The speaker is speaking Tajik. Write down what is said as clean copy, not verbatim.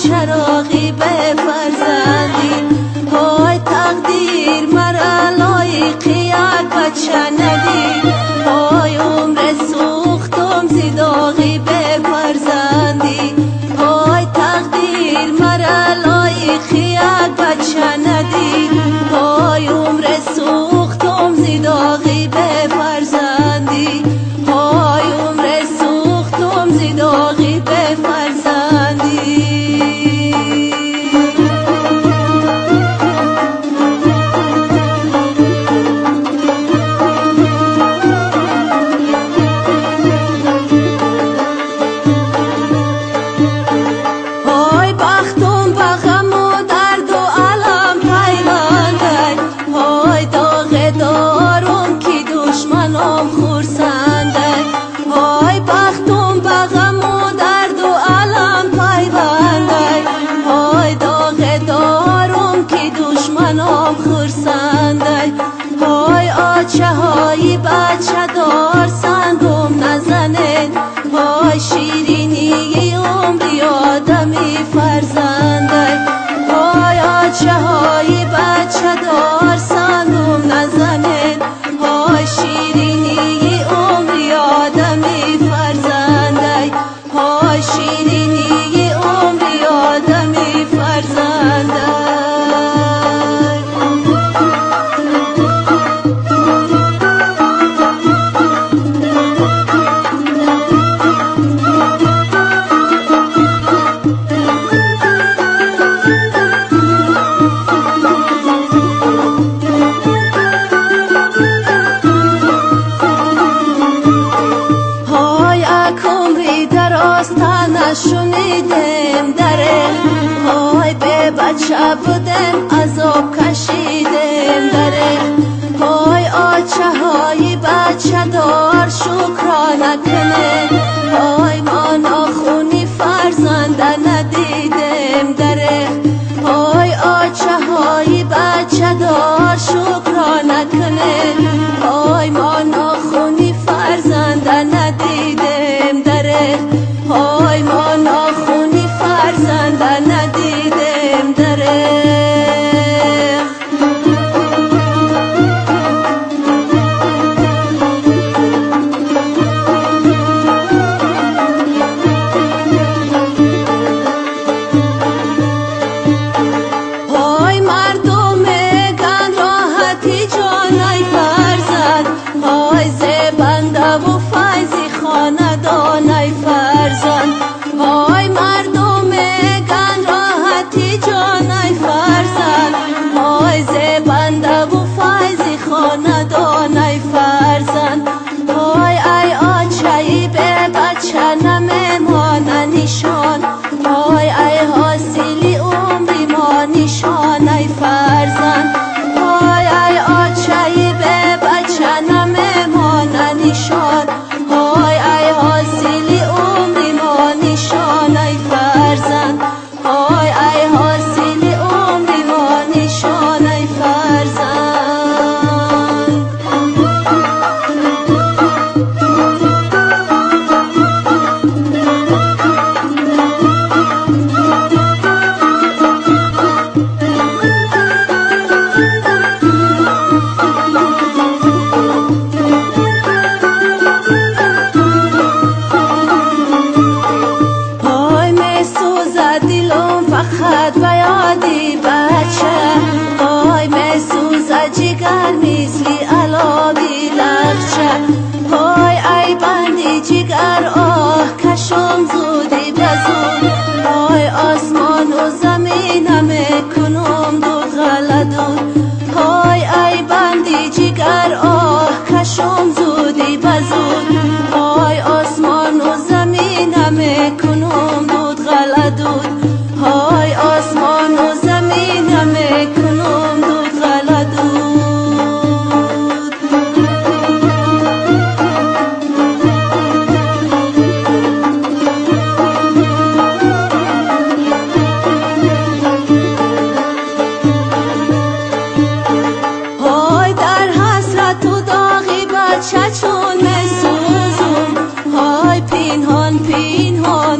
چراغی به فرزندی های تقدیر مرا لایق یک بچه ندی های عمر سوختم زی داغی به فرزندی های تقدیر مرا لایق یک بچه ندی های عمر سوختم زی داغی به فرزندی های عمر سوختم زی داغی به فرزندی. های بچه دار سنگم نزنه های شیرینی عمری آدمی فرزنده های آچه های بچه دار سنگم نزنه های شیرینی عمری آدمی فرزنده های شیرینی عمری آدمی فرزنده. شنیدم دره های به بچه بودم عذاب کشیدم دره های آچه های بچه دار شکرانه کنه های ما ناخونی فرزنده ندیدم دره های آچه های بچه دار شکرانه کنه های ما ناخونی فرزنده ندیدم دره های ما ناخونی فرزنده ندیدم دره. мекунам дуд ғала дуд. Ҳой осмону замина мекунам дуд ғала дуд. Ҳой дар ҳасрату доғи бача чун месӯзум, ҳой пинҳон пинҳон.